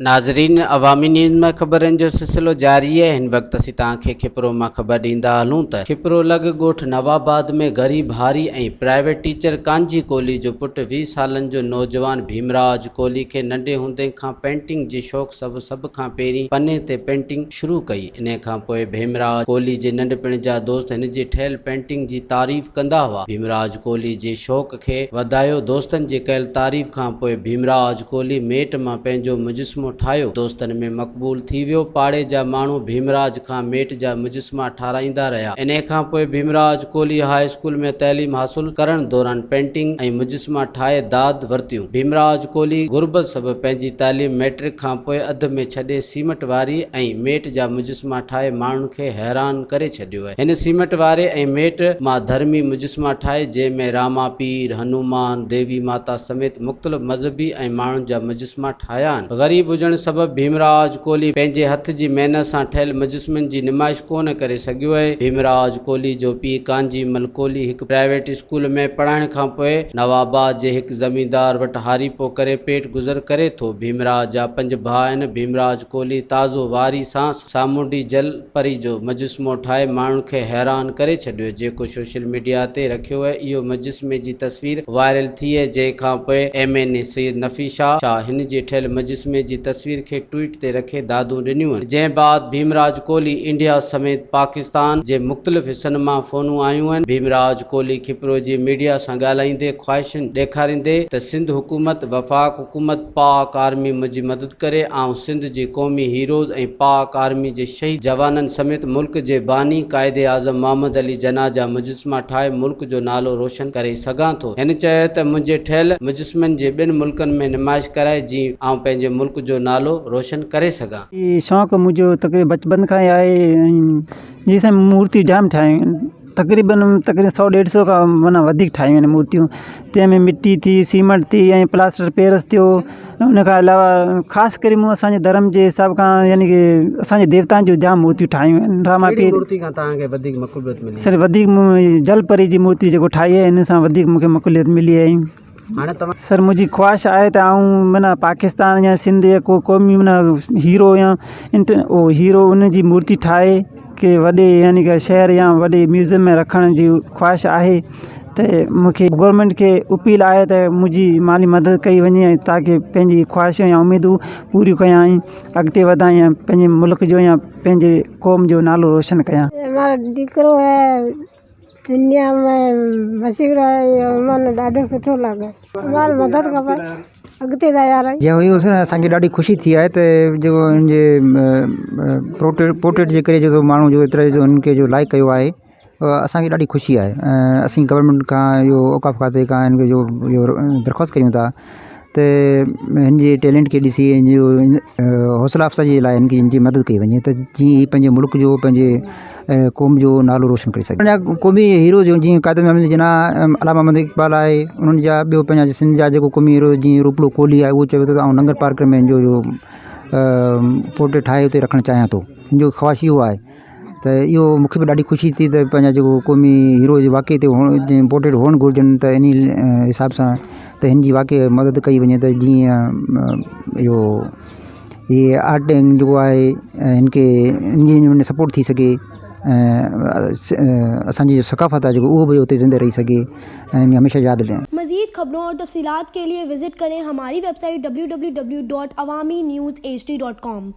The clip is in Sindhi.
ناظرين عوامي نيوز ۾ خبرن جو سلسلو جاري آهي هن وقت اسين توهان کي کپرو مان خبر ڏيندا هلون ته کپرو لڳ ڳوٺ نواباد ۾ غريب هاري ۽ پرائيويٽ ٽيچر ڪانجي ڪولهي جو پٽ 20 سالن جو نوجوان ڀيمراج ڪولهي کي ننڍي هوندي کان پينٽنگ جي شوق سبب سڀ کان پهرين پني تي پينٽنگ شروع ڪئي انهي کان پوء ڀيمراج ڪولهي جي ننڍپڻ جا دوست هن جي ٺهيل پينٽنگ جي تعريف ڪندا هئا ڀيمراج ڪولهي جي شوق کي وڌايو. دوستن جي ڪيل تعريف کان پوء ڀيمراج ڪولهي ميٽ مان پنهنجو مجسمو ٺاهيو. دوستن ۾ مقبول ٿي ويو. پاڙي جا ماڻهو ڀيمراج کان ميٽ جا مجسما ٺاراهيندا رهيا. انهيء کان پوء ڀيمراج ڪولهي هاء اسڪول ۾ تعليم حاصل ڪرڻ دوران پينٽنگ ۽ مجسما ٺاهي داد ورتيون. ڀيمراج ڪولهي غربت سبب پنهنجي تعليم مئٽرڪ کان پوء اڌ ۾ ڇڏي سيمٽ واري ۽ ميٽ جا مجسما ٺاهي ماڻهن کي حيران ڪري ڇڏيو. هن سيمٽ واري ۽ ميٽ مان ڌرمي مجسما ٺاهي، جنهن ۾ راما پير، هنومان، ديوي ماتا سميت مختلف مذهبي ۽ ماڻهن جا مجسما ٺاهيا آهن. غريب هجڻ سبب ڀيمراج ڪولهي پنهنجي هٿ جي محنت سان ٺهيل مجسمن جي نمائش ڪونه ڪري سگهيو اهي. ڀيمراج ڪولهي جو پيء ڪانجي مل ڪولهي هڪ پرائيويٽ اسڪول ۾ پڙهائڻ کان پوء نواباد جي هڪ زميندار وٽ هاريپو ڪري پيٽ گذر ڪري ٿو. ڀيمراج جا پنج ڀاء آهن. ڀيمراج ڪولهي تازو واري سان سامونڊي جل پري جو مجسمو ٺاهي ماڻهن کي حيران ڪري ڇڏيو جيڪو سوشل ميڊيا تي رکيو اهو مجسمي جي تصوير وائرل ٿي جنهن کان پوء M N A Syed Nafees Shah هن جي ٺهيل مجسمي جي تصوير کي ٽوئيٽ تي رکي دادون ڏنيون جنهن بعد ڀيمراج ڪولهي انڊيا سميت پاڪستان جي مختلف حصن مان فونون آيون ڀيمراج ڪولهي کپرو جي ميڊيا سان ڳالهائيندي خواهشن ڏيکاريندي ته سنڌ حڪومت وفاق حڪومت پاڪ آرمي منهنجي مدد ڪري، آئون سنڌ جي قومي هيروز ۽ پاڪ آرمي جي شهيد جوانن سميت ملڪ جي باني قائد اعظم محمد علي جناح جا مجسما ٺاهي ملڪ جو نالو روشن ڪري سگهان ٿو. هن چيو ته منهنجي ٺهيل مجسمن جي ٻين ملڪن ۾ نمائش ڪرائي جيئن آئون پنهنجي ملڪ جو نالو روشن ڪري سگهان. هي شوق منهنجو تقريبن بچپن کان ئي آهي ۽ جي سائين مورتيون جام ٺاهيون آهن تقريبن تقريبن سو ڏيڍ سو کان معنيٰ وڌيڪ ٺاهيون آهن مورتيون تنهن ۾ مٽي ٿي سيمنٽ ٿي ۽ پلاسٽر پيرس ٿيو ان کان علاوه خاص ڪري مون اسانجي ڌرم جي حساب کان يعني ڪي اسانجي ديوتائن جون جام مورتيون ٺاهيون آهن راما ڪهڙي پير مورتي کان توهان کي وڌيڪ مقبوليت ملي؟ سر وڌيڪ مون جل پري جي مورتي جيڪو ٺاهي آهي ان سان وڌيڪ مون کي مقبوليت ملي آهي هاڻي توهان. سر منهنجي خواهش آهي ته آئون معنيٰ پاڪستان يا سنڌ يا ڪو قومي معنيٰ هيرو يا اهو هيرو ان جي مورتي ٺاهي ڪي وڏي يعني ڪي شهر يا وڏي ميوزيم ۾ رکڻ جي خواهش آهي ته مون کي گورنمينٽ کي اپيل آهي ته منهنجي مالي مدد ڪئي وڃي ۽ تاڪه پنهنجي خواهش يا اميدون پوريون ڪيان ۽ اڳتي وڌان يا پنهنجي ملڪ جو يا پنهنجي قوم جو نالو روشن ڪيان. مارو ڏيڪرو هي دنيا ۾ مشهور آهي اهو من ڏاڍو سٺو لڳو مان مدد کپي اڳتي تيار آهيون. جيئن هيون سين اسان کي ڏاڍي خوشي ٿي آهي ته جيڪو هن جي پروٽيٽ پورٽريٽ جي ڪري جيڪو ماڻهو جو ايترو جو هن کي جو لائيڪ ڪيو آهي اسان کي ڏاڍي خوشي آهي ۽ اسين گورنمينٽ کان اهو اوقاف کاتي کان هن کي جو اهو درخواست ڪريون ٿا ته هن جي ٽيلنٽ کي ڏسي هن جو حوصلا افزائي جي لاءِ هن کي هن جي مدد ڪئي وڃي ته جيئن هي پنهنجي ملڪ جو پنهنجي قوم جو نالو روشن ڪري سگهي. پنهنجا قومي هيرو جيئن قائد اعظم محمد علي جناح علامه محمد اقبال آهي انهن جا ٻيو پنهنجا سنڌ جا جيڪو قومي هيرو جيئن روپلو ڪولهي آهي اهو چوي ٿو ته آئون ننگر پارڪر ۾ هن جو جو پورٽريٽ ٺاهي اتي رکڻ چاهيان ٿو هن جو خواهش اهو آهي ته اهو مون کي به ڏاڍي خوشي ٿي ته پنهنجا جيڪو قومي هيرو واقعي هتي هئڻ پورٽريٽ هئڻ گهرجن ته ان حساب سان ته هن جي واقعي مدد ڪئي وڃي ته جيئن اهو هي آرٽ جيڪو آهي هن کي هن جي هن ۾ سپورٽ ٿي سگهي ۽ اسان جي ثقافت آهي جيڪو اهو به اتي زنده رهي سگهي ۽ هميشه ياد رهي. مزيد خبرون اور تفصيلات کے لئے وزٽ کریں ہماری web site W W W dot Awami news H D dot com.